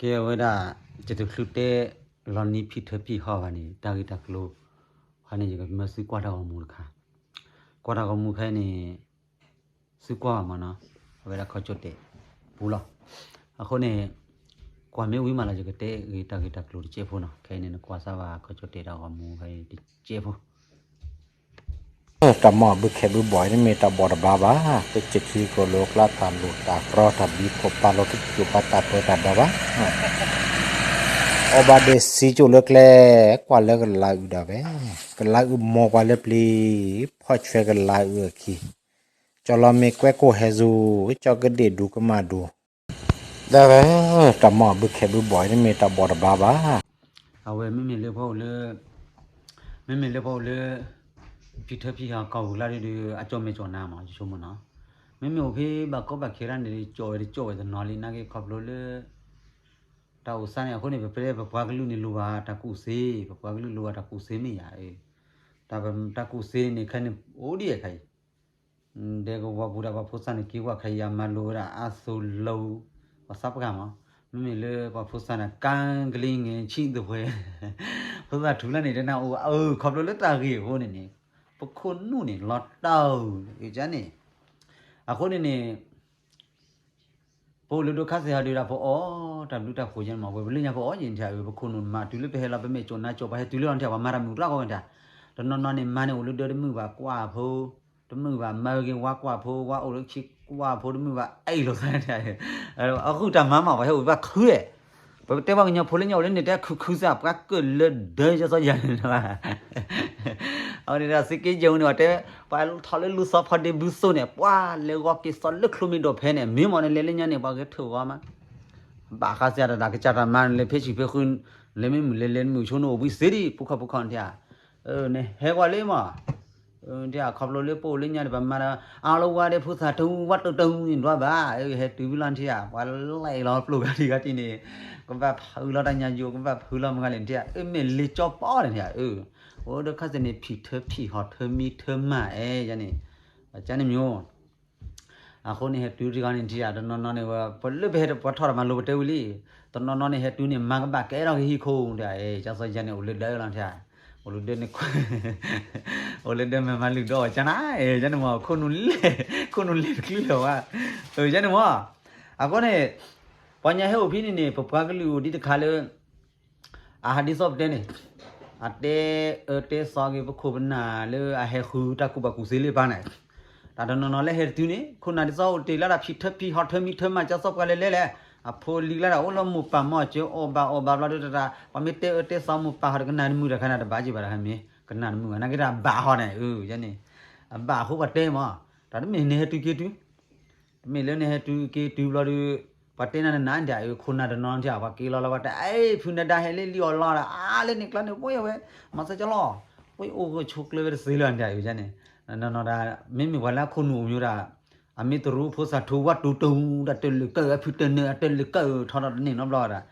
ကဲဝဲဒၣ် ယတချုးတဲလီၤနံၤဖံးထၢဖံးဟီၣ်ဘၣ်န့ၣ် တၢ်ဂ့ၢ်တၢ်ကျိၤ ခါန့ၣ် ယကမၢသုကွၢ်တၢ်ဂီၤမူတခါ, ကွၢ်တၢ်ဂီၤမူခဲအံၤန့ၣ် သုကွၢ်ဘၣ်မးနီၤ, အဝဲဒၣ်ခီကၠိတဲာ်ပူၤလီၤ. အဃိန့ၣ် ကွၢ်မ့ၢ်ဝံၤမးလီၤ ယကတဲဂ့ၤတၢ်ဂ့ၢ်တၢ်ကျိၤတစဲးဖိနီၤ, ခဲအံၤန့ၣ် နကွၢ်စၢ်ဘၣ်ခီကၠိတဲာ်တၢ်ဂီၤမူဖဲအံၤတစဲးဖိ တၢ်မီၢ်ဘုခဲဘုဘီၣ်အံၤ တမ့ၢ်တၢ်ဘီၣ်တဘါဘၣ်, တစဲးခံကိးလိာ်ကျါတၢ်လိၣ်တၢ်ပျီတၢ်ဘံဖိးပာ်လီၤက့ၤကၠိပာ်တၢ်ပၢတၢ်ဒီဘၣ်. အီၣ်ဘၣ်ဒ့ၣ်စံကၠိလၢကျဲ, ကွၢ်လၢကလၤအုးဒၣ်ဝဲ, ကလၤအုးမိၢ်ပှၤလၢပျံၤ, ဖီၣ်ဆွဲကလၤအုးအခံ, ကၠီလီၤမ့ၢ်ကွဲကိၢ်ဟဲစူၤ, ကၠီကဒ့ၣ်ဒူကမၣ်ဒူ ဒၣ်ဝဲ, တၢ်မီၢ်ဘုခဲဘုဘီၣ်အံၤ တမ့ၢ်တၢ်ဘီၣ်တဘါဘၣ်. အဝဲမ့မ့ၢ်လၢပှၤအိၣ်လၢ မ့မ့ၢ်လၢပှၤအိၣ်လၢ ဖံးထၢဖံးဟီၣ်ကီၢ်ပူၤကျါဒုး အကၠီၣ်မဲာ်ကၠီၣ်နါမး ယဆိကမိၣ်နီၤ, မ့မ့ၢ်အိၣ်ဖဲဘၣ်ကီဘၣ်ခဲဒၣ်န့ၣ် ကၠီၣ်ဝဲတကၠီၣ်ဝဲတနီၤလံ နာ်က့ခီဖျိလၢ တၢ်အိၣ်စါန့ၣ် အဃိန့ၣ် ပပှၤကလုာ်န့ၣ်လိၣ်ဘၣ်တၢ်ကူၣ်စ့, ပပှၤကလုာ်လိၣ်ဘၣ်တၢ်ကူၣ်စ့မ့ၢ်ယၤ, တၢ်ကူၣ်စ့န့ၣ်ခဲန့ၣ်အိၣ်ဒံးအခါအံၤ ဒဲကဝီၤပူၤဒၣ်ပှၤဖိသၣ်န့ၣ် က့ၤကွၢ်ခဲအံၤအမၤလိဝဲဒၣ်အါသိးလီၤ, ပှၤသးပှၢ်မး, မ့မ့ၢ်လၢပှၤဖိသၣ်န့ၣ် ကါကလံၤငဲၤဆံၣ်သပှဲၤ, ဖိသၣ်ထူလၢန့ၣ် တနၢ်အိၣ်အၢ ခီဖျိလၢတၢ်ဂ့ၢ်အဃိန့ၣ်န့ၣ် ပခိၣ်နူာ်န့ၣ် လီၤတၢ်အုးန့ၣ်, အဃိန့ၣ်န့ၣ် ပအိၣ်လၢဒိခါစ့ၢ်ဟီဒုးဒၣ် ပအီၣ်တၢ်ဘျုးတၢ်ဖှိၣ်ယဲန့ၣ်မး ပဝဲပလၢညါပအီၣ်ယဲၢ်န့ၣ်ထံၣ်ဧၢ, ပခိၣ်နူာ်မးတုၤလၢပဟဲလီၤ ပမ့ၢ်ကၠိၣ်နါကၠိၣ် ပှၤဟဲတုၤလၢလီၤန့ၣ်ထံၣ် ပှၤမၤတၢ်မုာ်တြီၢ်ကီၢ်ဝဲန့ၣ်ထံၣ်, တနီၤနီၤန့ၣ်မၤန့ၣ် အိၣ်လၢဒၢတမုာ်ဘၣ်ကွၢ်ဖိ, တမုာ်ဘၣ်မၤဝဲက့ၤဝါကွၢ်ဖိ, ဝါအိၣ်လၢခံကွၢ်ဖိတမုာ်ဘၣ် အဲၣ်လိာ်သးန့ၣ်ထံၣ်, အဃုတၢ်မၤမး ပှၤဟဲအိၣ်ဘၣ်ခုဧဲ ပတဲပှၤကညီဖိလၢညါအိၣ်လၢန့ၣ် တဲခုခုစၢ် ပှၤကၢၣ်လၢဒၢယစီယၤန့ၣ်ဘၣ်, အဝဲန့ၣ်ဒီးစ့က့ယဲၢ်န့ၣ် ပှၤတဲ ပှၤထီၣ်လၢလူၤစီၤဖီဒ့ဘုသိန့ၣ် ပှၤလဲၤဂီၤက့ၤစီၤလၢချိမ့ၢ်ဒိၣ်ဖဲန့ၣ် မ့ၢ်မ့ၢ်န့ၣ်လဲၤလၢညါန့ၣ် ပှၤဂဲၤထၢၣ်ဂီၤမး, ဘၣ်ဃးစၢ်တၢ်တၢ်ကစၢ်တၢ်မၤန့ၣ် လဲၤဖဲဆံးဖဲဃု, လဲၤမ့ၢ်မုာ်လဲၤလဲၤမုာ်ဆိန့ၣ်အိၣ်ဘှံးစ့ဒံး ပူၤခီၣ်ပူၤခီၣ်န့ၣ်ထံၣ်, နဟဲကွၢ်လၢမး ထံၣ် ခီဖျိလၢပအိၣ်လၢညါန့ၣ် ပမၤဒီး အါလီၤဝါဒီးဖိသၣ်တဝံၤဝါတတဝံၤန့ၣ်ဒွးဘၣ်, ဟဲတုၤဝံၤလီၤထံၣ်ဧါ ပှၤလဲၤလီၤပျိၢ်ဂၤထံၣ်ဂၤထံၣ်န့ၣ် ကဘၣ်ဖုးလီၤတၢ်ညါယိာ် ကဘၣ်ဖုးလီၤမုၢ်ဂၤလဲၣ်ထံၣ်ဧါ, အမ့ၢ်လ့ၤကၠီပီန့ၣ်ထံၣ်ဧါ, အိၣ်ဒီးခါစ့ၢ်န့ၣ် ဖံးထၢဖံးဟီၣ်ထၢမံထၢမးအဲၣ်ယါန့ၣ်, ကန့ၣ်မ့ၢ် အဃိန့ၣ် ဟဲတုၤတဂၤန့ၣ်ထံၣ်ဧါ တနီၤနီၤန့ၣ် ပလၢပဟဲတပှၤထီၣ်တၢ်မၤလိပတဲဝံၤလံ, တနီၤနီၤန့ၣ် ဟဲတုၤန့ၣ် မၤကဘၣ်ကဲထီၣ်ကဟံၣ်ခိၣ်ဒီး ကၠီစီယါန့ၣ် အိၣ်လၢဒၢလီၤထံၣ်ဧါ, အိၣ်လၢဒၢန့ၣ် အိၣ်လၢဒၢမ့ၢ်မၤလုၢ်ဒီးအီၤကနၤ, ယါန့ၣ်မ့ၢ် ခိၣ်နူာ်လဲၢ်, ခိၣ်နူာ်လဲၢ်တချုးလၢၤဝဲ, ယါန့ၣ်မ့ၢ်, အဃိန့ၣ် ပှၤညါဟဲအိၣ်ဖဲန့ၣ်န့ၣ် ပပှၤကလုာ်အိၣ်ဒံးတခါလၢ အဟးဒ်သိးပတဲန့ၣ်, အတဲအၢတဲသီက့ၤ ပခိၣ်ပနၢ်လၢအဟဲဃုတၢ်ကူၣ်ဘၣ်ကူၣ်သ့လၢပၢ်န့ၣ်, တၢ်တနီၤနီၤလၢဟဲတတုၤန့ၣ် ခိၣ်နၢ်ဒ်သိးအိၣ်တ့ၢ်လၢဒၣ်ဖံးထၢဖံးဟီၣ်ထၢမံထၢမး ကၠီစီပှၤလဲၤလဲၤလဲၣ်, အဖိလံၤလၢဒၣ်အိၣ်လၢမိၢ်ပၢ်မီၢ်စၢၤအီၣ်ဘၣ်အီၣ်ဘၣ်ဘျီဒုးတၢ် ပှၤမ့ၢ်တဲအၢတဲသီမိၢ်ပၢ်ဟီၣ်ဒီး ကနၣ်တမုာ်တခါန့ၣ် တဘၣ်က့ၤဘၣ်တခါမ့ၢ် ကနၣ်တမုာ်ဘၣ် နာ်က့တၢ်ဘၣ်ဟီၣ်န့ၣ် ယါန့ၣ်, အဘၣ်အဃိပှၤတဲမး, တၢ်တမ့ၢ်နဟဲတုၤက့ၤတုၤ တမ့ၢ်လၢနဟဲတုၤက့ၤတုၤဘျီဒီး ပှၤတဲနၤနနၤဒၣ်အၢ ခိၣ်နၢ်တနီၤထံၣ် ပှၤက့ၤလီၤလီၤ ပှၤတဲ အ့ ဖုနဒါဟဲလၢလံအီၣ်လီၤဒီး အါလၢန့ၣ်ကျါန့ၣ် ပှ့ၤဝဲ မၤစၢၤကလီၤ ပှ့ၤအိၣ်ဂၢၢ်ဆိးကျၢဝဲတသ့လၢၤဒၣ်အၢန့ၣ်, နီၢ်နီၢ်ဒၣ် မ့မ့ၢ်ပှၤလၢအခိၣ်နူာ်အိၣ်မ့ၢ်ဒၣ် အမ့ၢ်တရူးဖိသၣ်ထူဝါတူၤတူၤ တၢ်တလၢာ်ကၢၢ် အဖုတနၢၤ အတလၢာ်ကၢၢ် ထီထီၣ်တန့ၢ်နီတဘျီဒၣ်,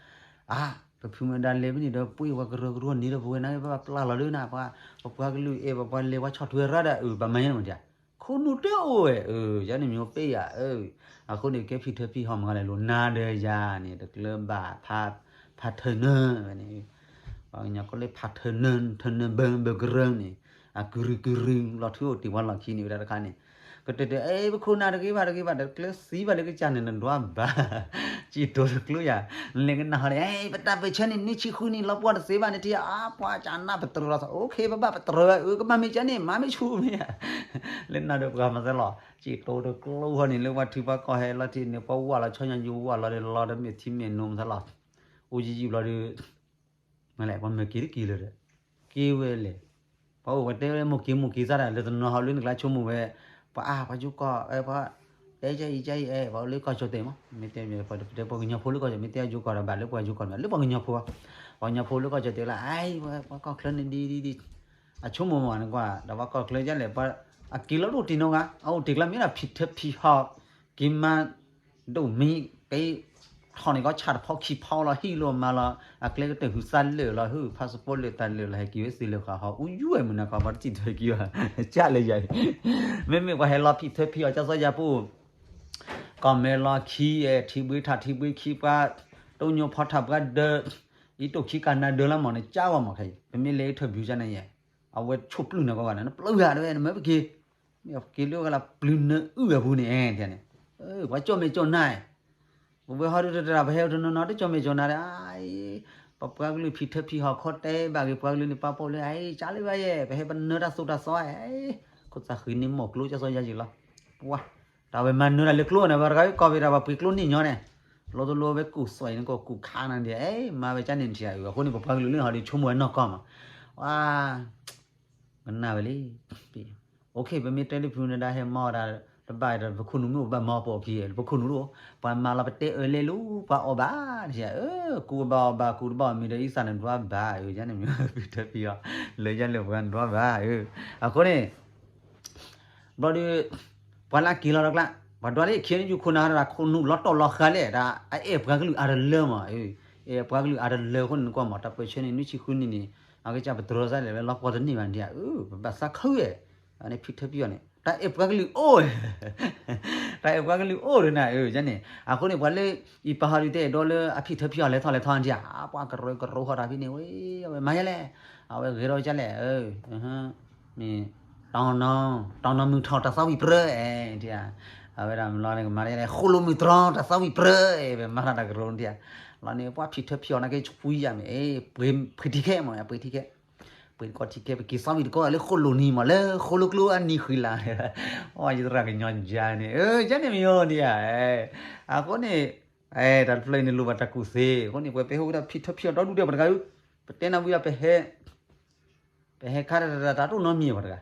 အါ ပဖုမဒါလဲၤဖဲန့ၣ်ဒီး ပှ့ၤပှၤကရၢကရိန့ၣ်ဒီး ပဝဲနာ်က့ဘၣ်ပျၢ်လီၤလၢနၤ ပှၤ ပပှၤကလုာ်အဲၣ် ပပှၤလဲၤပှၤဆီၣ်ထွဲရၢ်ဒၣ်အၢ ဘၣ်မၤညါန့ၣ်မး ခိၣ်နူာ်တအိၣ်ဝဲ အၢ ယါန့ၣ်မ့ၢ်ပ့ၢ်ယၤ အၢ အဃိန့ၣ် ကဲဖံးထၢဖံးဟီၣ်မးဂၤလဲၣ်လိၤ နၤဒီးယၤန့ၣ် တကျၢၤဘၣ် ဖးထၢနၢဝဲန့ၣ်, ပှၤကညီကိးလၢဖးထၢနၢ ထၢနၢဘၢ ဘၢကရၢန့ၣ်, အကရူၢ်ကရူၢ် လီၤထူအိၣ်တ့ၢ်ပှၤလီၢ်ခံန့ၣ်ဝဲဒၣ်တခါန့ၣ်, ကတဲတဲ အဲ ပခိၣ်နၢ်တဂ့ၤဘၣ်တဂ့ၤဘၣ် တကျၢၤသံဘၣ်လၢကစၢ်န့ၣ် နဒွးဘၣ် စံၣ်တိၤတကျိယၤ, နလဲၤကနၣ်ဟီန့ၣ် အဲ ပတၢ်ပၢၢ်ဆၢန့ၣ် နွံဆံဃုနံၣ်လီၤပှီၢ်တသ့ဘၣ်န့ၣ်ထံၣ်ဧါ ပှၤကနၣ်ပတြၢၤလီၤသး အိၣ်ခ့ ပဘၣ်ပတြၢၤဝဲ အၢ ကဘၣ်မ့ၢ်ကဲန့ၣ် မၤမ့ၢ်ဆူၣ်မ့ၢ်ဧါ, လၢနၤဒီးပှၤမၤသးလီၤ စံၣ်တိၤတကျိဟီန့ၣ် လၢပှၤထံပှၤကီၢ်ဟဲလီၤထံၣ်န့ၣ် ပှၤဝၢ်လီၤဆီညါယိၤဝၢ်လီၤဒီးလီၤဒီးမ့ၢ်ထံမ့ၢ်နိမၤသးလီၤ, အိၣ်ယံာ်ယံာ်ဘျီဒီး မ့ၢ်လဲၣ် ပှၤမၢက့ၤတက့ၤလၢၤဒီး က့ၤဝဲလဲၣ်, ပှၤအိၣ်ပှၤတဲဝဲမိၢ်က့ၤမိၢ်က့ၤစၢ်ဒၣ် လၢတနီၤဟီၣ်လၢနကျါဆိကမိၣ်ဝဲ, ပှၤအါ ပှၤယိၤကီၢ် ပှၤ အဲ ကၢအံၤကၢအံၤအဲ ပှၤအိၣ်လၢကီၢ်ကၠီၣ်တဲာ်မး မ့ၢ်တဲမ့ၢ် ပှၤတဲပှၤကညီဖိလၢကီၢ်ကၠီၣ် မ့ၢ်တဲယိၤကီၢ်ဒီးဘၣ်လၢပှၤယိၤကီၢ်မ့ၢ် လၢပှၤကညီဖိ, ပှၤကညီဖိလၢကီၢ်ကၠီၣ်တဲာ်လၢ အဲ ပှၤကီၢ်ချၢန့ၣ်ဒ်ဒ်ဒ်, အဆိကမိၣ်မးနကွၢ် ဒီးပှၤကီၢ်ချၢယါလဲၣ် ပှၤ အက့ၤလီၤတအိၣ်တ့ၢ်နီတဂၤ အအိၣ်တ့ၢ်ကျါမ့ၢ်ဒၣ်ဖံးထၢဖံးဟီၣ် က့ၤမၤ ဒိၣ်မံၤ က့ၤ ထီၣ်န့ၣ်ကီၢ်ဆၣ်တဖီခံဖီလီၤ ဟံၣ်လီၤမၤလီၤ အကျဲကတၢၢ်ဟုးသးလၢာ်လီၤ ဟုး passport လၢာ်တၢ်လၢာ်လီၤ ဟဲက့ၤဝဲသ့လၢၤဃာ်ဟီ အူယုၢ်ဝဲမုၢ်နၤခီ ပှၤတစံၣ်တဟဲက့ၤဘၣ် ကၢ်လၢယၤအံၤ မ့မ့ၢ်ပှၤဟဲလီၤဖံးထၢဖံးအီၣ် ကၢ်စီယၤပူၤ ကီၢ်မဲာ်လီၤခံအဲ ထံဘှ့ထးထံဘှ့ခံပှၤ တိၢ်ညိဖီထးပှၤဒၢး, အံၤတိၢ်ခံကနၤဒၢးလၢမ့ၢ်န့ၣ် ကၢ်ဝဲမ့ၢ်ခဲအံၤ ပမ့ၢ်လဲၤအံၤထၢၣ်ဘျုးကန့ၣ်ယဲ, အဝဲဆိၣ်ပျုၢ်န့ၣ်ကီးဂၤန့ၣ် နပျုၢ်ဂၤတဝဲ နမၢပက့ၤ, မ့ၢ်က့ၤလၢကလၢပျုၢ်နၢအုၣ်အပူၤန့ၣ် န့ၣ်, ပှၤကၠီၣ်မဲာ်ကၠီၣ်နါ, ပဝဲဟီဒုတတရၣ် ပဟဲအိၣ်တနီၤနီၤ တကၠီၣ်မဲာ်ကၠီၣ်နါဒီး ပပှၤကလုာ်ဖံးထၢဖံးဟီၣ်ခီတဲဘၣ်ဂ့ၤ ပှၤကလုာ်န့ၣ်ပာ်ဖှိၣ်လၢ အံၤကၢ်လၢဘၣ်ယဲ ပဟဲပနၢတၢ်သိၣ်တၢ်သီ, ခိၣ်သးဃံန့ၣ်မီၢ်ကျိကၢ်စီယါယံာ်လီၤ, ပှၤ, တၢ်ဝဲမၤနၢတၢ်လၢကျိန့ၣ် ပှၤတဂၤကီၢ်ဝဲဒၣ်ပှၤပှ့ၤကျိန့ၣ်ညီန့ၣ်, လီၤတလီၤဝဲကူၣ်သွဲးအံၤနကိးကူၣ်ခါနၤဒ်, မၤဝဲကန့ၣ်ထံၣ်ဧါ, အဃိန့ၣ် ပပှၤကလုာ်လၢဟီဒုဆိကမိၣ်ဝဲနီၢ်ကီၢ်မး, ပှၤ ကနၣ်ဝဲလံ, အိၣ်ခ့ပမ့ၢ်တဲလၢဖုနဒါဟဲမီၢ်ဒၣ်, တဘၣ်ဒီးပခိၣ်နူာ်မ့ၢ်အိၣ်ဘၣ်မီၢ်ပိာ်ခံ, ပခိၣ်နူာ်တအိၣ်, ပှၤမၤလီၤပတဲအၢလဲလိာ် ပှၤအီၣ်ဘၣ်, အၢ, ကူကဘၣ်အီၣ်ဘၣ် ကူတဘၣ်အီၣ်မ့ၤဒီး အံသၣ်န့ၣ်ဒွးဘၣ်, အၢ, ယန့ၣ်မ့ၢ်ဖံးထၢဖံးအီၤ, လၢယလဲၤပှၤဒွးဘၣ်, အၢ, အဃိန့ၣ် ဘျီဒီး ပှၤလၢအက့ၤလီၤတကျါ, ပှၤဒွးလၢခံနယူခိၣ်နၢ်ဟီဒီး ခိၣ်နူာ်လီၤတီၢ်လီၤဃာ်လဲၣ်, ဒ်အအဲၣ်ပှၤကလုာ်အါတလၢမး, အဲၣ်ပှၤကလုာ်အါတလၢအဃိန့ၣ် နကွၢ်မး တၢ်ပၢၢ်ဆၢန့ၣ် နွံဆံဃုနံၣ်န့ၣ်, အကစၢ်ပတြၢၤစၢ်လဲၣ် ဝဲလီၤပှီၢ်တန့ၢ်ဘၣ်ဒ်အံၤ, ပဘၣ်သးခုဝဲ, န့ၣ်ဖံးထၢဖံးအီၤန့ၣ် တၢ်အဲၣ်ပှၤကလုာ်အိၣ် တၢ်အဲၣ်ပှၤကလုာ်အိၣ်ဒ်နၤ, န့ၣ်, အဃိန့ၣ် ပှၤလၢ အံၤပဟီဒုတဲအဲၣ်ဒိးလၢအဖံးထၢဖံးအီၤလဲၤထီၣ်လဲၤထီၣ်ဒ်အံၤ, ပှၤကရၢကရိဟီတၢ်ဖဲန့ၣ်ဝဲ, အဝဲမၤယဲလဲၣ်, အဝဲဂ့ၤထီၣ်ကလဲၣ်, မ့ၢ် တၢ်နီၢ်မုၢ်ထီၣ်တၢ်သီဝံၣ်ပြၢ, အဝဲဒၣ်မလီၤန့ၣ် ကမၤဒ်လဲၣ် ဃိၣ်လိာ်မုၢ်တြီတၢ်သီဝံၣ်ပြၢ, ပမၤထီၣ်တၢ်ကရၢဒ်အံၤ, လီၤန့ၣ် ပှၤဖံးထၢဖံးအီၤနာ်က့ ဆူယၤမ့ၢ်, ပှ့ၤထံခဲမ့ၢ်, ပှ့ၤထံခဲ, ပှ့ၤတကီၢ်ထံခဲ ပက့ၤသီဝံၣ်တကီၢ်လၢဃိၣ်လိာ်နံၤမး လၢဃိၣ်လိာ်ကျိအနံၤဃံလၤ, ယသရၣ်ကညီယါန့ၣ်, ယန့ၣ်မ့ၢ်ယိၤဒ်အံၤ, အဃိန့ၣ် တၢ်တဖျၢၣ်အံၤန့ၣ်လိၣ်ဘၣ်တၢ်ကူၣ်သ့, အဃိန့ၣ် ပှၤပဟဲအိၣ်ဝဲဒၣ်ဖံးထၢဖံးအီၤဒီဒူၣ်ဒဲးပှၤတဂၤဧၢ, ပတဲနၤဝံၤဒီး ပဟဲခါတၢ်တၢ်တၢ်တအိၣ်နီတမံၤပှၤတဂ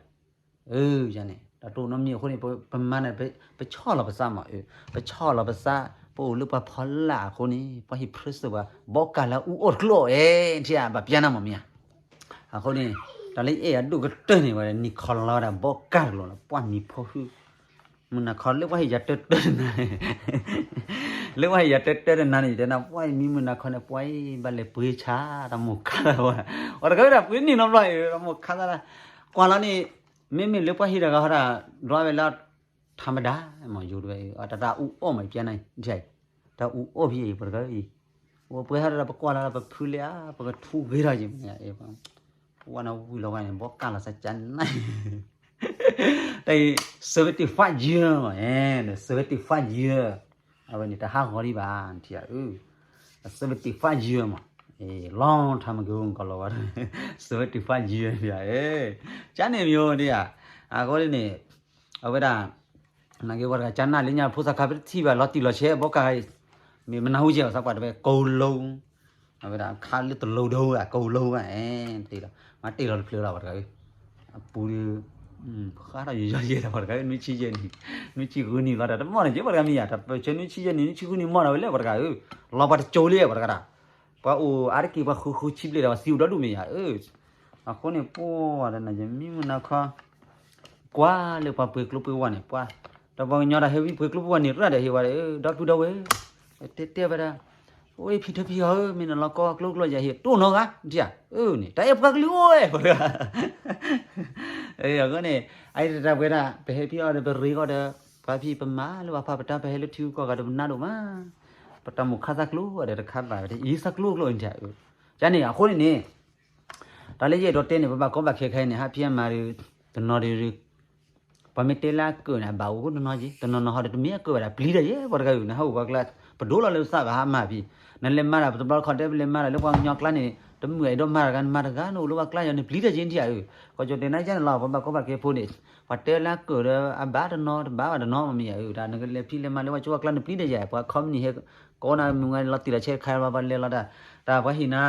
ၤ, န့ၣ်, တၢ်တအိၣ်နီတမံၤအဃိန့ၣ် ပမၤန့ၣ် ပဆီၣ်လီၤပသးမး, ပဆီၣ်လီၤပသး, ပအိၣ်လၢပှၤဖီလာ်အဃိန့ၣ် ပှၤဟ့ၣ်ဖြၢစၢၤပှၤ ဘီကၢ်လၢအအူအီၣ်တကျိၤအဲၣ်, ထံၣ်ဧါ ဘၣ်ပျဲနၤမးမ့ၢ်ဧါ, အဃိန့ၣ် တၢ်လၢယအဲၣ်အဒိၣ်ကတၢၢ်န့ၣ် ဝဲဒၣ်နံၣ်ခီလီၤဝဲဒၣ်ဘီကၢ်တကျိၤလီၤ ပှၤမံၤဖီဟုၣ် မုၢ်နၤခီလၢပှၤဟ့ၣ်ယၤတၢတၢတနၤန့ၣ်, လၢပှၤဟ့ၣ်ယၤတၢတၢတနၤန့ၣ် ယတဲနၤ ပှၤအံၤမံမုၢ်နၤခီန့ၣ် ပှၤအံၤဘၣ်လဲၤပှ့ၤဆါတၢ်မိၢ်ခါလၢဝဲ, အတဂၤဝဲဒၣ်ပှ့ၤန့ၢ်နီတဘျီအံၤ တၢ်မိၢ်ခါသၣ်, ကွၢ်လီၤန့ၣ် မ့မ့ၢ်လၢပှၤဟ့ၣ်တဂၤဟီဒၣ် ဒွးဝဲလၢ ထးမဒၤ မ့ၢ်ယိၤတဝဲအံၤ တၢ်တၢ်အူအီၣ်မးပျဲနၤအံၤ, တၢ်အူအီၣ်ဖဲအံၤ ပှၤတဂၤအံၤ, ပှၤပှဲၤဟီဒၣ်ပကွၢ်လီၤပဖုလၢအါ ပကထူဂ့ၤထီၣ်ယံၤမး, ပဝဲနဝံၤလီၤဝဲန့ၣ် ဘီကၢ်လီၤသးကနၣ် တၢ်အံၤ seventy five year မး, seventy five year, အဝဲန့ၣ် တဟးဂီၤဒံးဘၣ်, နထံၣ်ဧါ, seventy five year မး, long time ago ကီးလီၤဝဲ seventy five year ဒ်ဧါ, ကန့ၣ်မ့ၢ်ဒ်ဧါ, အဃိန့ၣ် အဝဲဒၣ် နာ်က့ပှၤတဂၤကနၣ်လၢညါဖိသၣ်ခါ ပတထံၣ်ဘၣ်လီၤတံၢ်လီၤဆဲး ဘီကၢ် မ့ၢ်မနၤဟူကဲ သးပှၢ်တဝဲ ကိးလိ အဝဲဒၣ်ခါလၢတလိၤဒိဧါ ကိးလိဧါ, တ့ၢ်လီၤ မၤတ့ၢ်လီၤတဖျၢၣ်လီၤ ပှၤတဂၤဧၢ, အပူၤဒီး ဃါထီၣ်ယိယီယဲၢ်လီၤ ပှၤတဂၤဧၢ, နွံဆံယဲၢ်နံၣ်, နွံဆံဃုနံၣ်လီၤ တၢ်တမီၢ်န့ၣ် က့ပှၤတဂၤမ့ၢ်ယၤ တၢ်ပၢၢ်ဆၢနွံဆံယဲၢ်နံၣ် နွံဆံဃုနံၣ်မီၢ်ဒီးဝဲလၢပှၤတဂၤဧၢ, လီၤပှၤတကၠိလံပှၤတဂၤတၢ် ပှၤအိၣ်အါတက့ၢ် ပှၤဃုဃုဆံဘျဲၣ်ဒီး ပှၤသံအိၣ်ဒီဒူၣ်မ့ၢ်ယၤဧၢ, အဃိန့ၣ် ပှၤတနၤ ယမံမုၢ်နၤခီ ကွၢ်လၢပှၤပှ့ၤကျိပှ့ၤဝါန့ၣ် ပှၤ ဒီးပှၤကညီတၢ်ဟဲဝံပှ့ၤကျိပှ့ၤဝါန့ၣ် ရၣ်ဒီးဟ့ၣ်ဝဲဒီး ဒီပုၢ်ဒီဝဲၢ် တဲတဲဝဲဒၣ် အိၣ်ဖံးထၢဖံးအီၤဧၢ မ့ၢ်နလီၤကီကျိကျိယၤဟ့ၣ်တိၢ်နီၢ်ဂၤ ဒ်ဧါ အၢန့ၣ် တၢ်အဲၣ်ပှၤကလုာ်အိၣ်ဝဲ ပှၤတဂၤ အဃိန့ၣ် အအံၤတၢ်ပဝဲဒၣ် ပဟဲဖံးအီၤဒီး ပရ့ကီၢ်ဒီး ပှၤဖံးပမၤလၢပှၤဖးပတၢ် ပဟဲလၢထံဂုၤကီၢ်ဂၤဒီး ပနၢ်ဒိၣ်မး ပတၢ်မိၢ်ခါသၣ်ကျိဒီးတခါဘၣ်ဝဲ ယသၣ်ကျိကျိအံၤ ဒ်ဧါ အၢ ကန့ၣ် အဃိန့ၣ်န့ၣ် တၢ်လၢယအဲၣ်ဒိးတဲန့ၣ် ပဘၣ်ကီဘၣ်ခဲခဲအံၤန့ၣ် ဟးဖံးဟးမၤဒီး တနီၤဒီး ပှၤမ့ၢ်တဲလၢအကၢၣ်န့ၣ် အဘၣ်အိၣ်တနီၤက့ၤ တနီၤနီၤဟီဒီး တမ့ၢ်အကၢၣ်ဘၣ်ဒီး ပျံၤတၢ်ယဲ ပှၤတဂၤအံၤ နဟးအိၣ်ပှၤကျါ ပဒိလီၤလၢသးဘၣ်ဟးမၤဖံး နလဲၤမၤတၢ် ပတဘျီတခီၣ်တဲ ပလဲၤမၤတၢ်လၢပှၤကညီကျါန့ၣ် တမုာ်အဲၣ်ဒိးမၤတဂၤ နမၤတဂၤ နအိၣ်လၢပှၤကျါယၤ နပျံၤတၢ်ယဲ ဒ်ဧါ အၢ ကီၢ်ကၠီၣ်တဲာ်နါယဲန့ၣ်လီၤ ပဘၣ်ကီဘၣ်ခဲဖိန့ၣ် ပှၤတဲလၢအကၢၣ်ဒီး အဘၣ်တနီၤ တဘၣ်ဘၣ်တနီၤ မ့ၢ်ယၤ အၢ တၢ်နကလဲၤဖံးလဲၤမၤလၢပှၤကၠိပှၤကျါ နပျံၤတၢ်ယဲ ပှၤခီမနံၤဟဲ ကိးနၤမုၢ်ဂၤလီၤတံၢ်လီၤဆဲးတခါ ပှၤလဲၤလီၤတၢ် တၢ်ပှၤဟ့ၣ်နၤ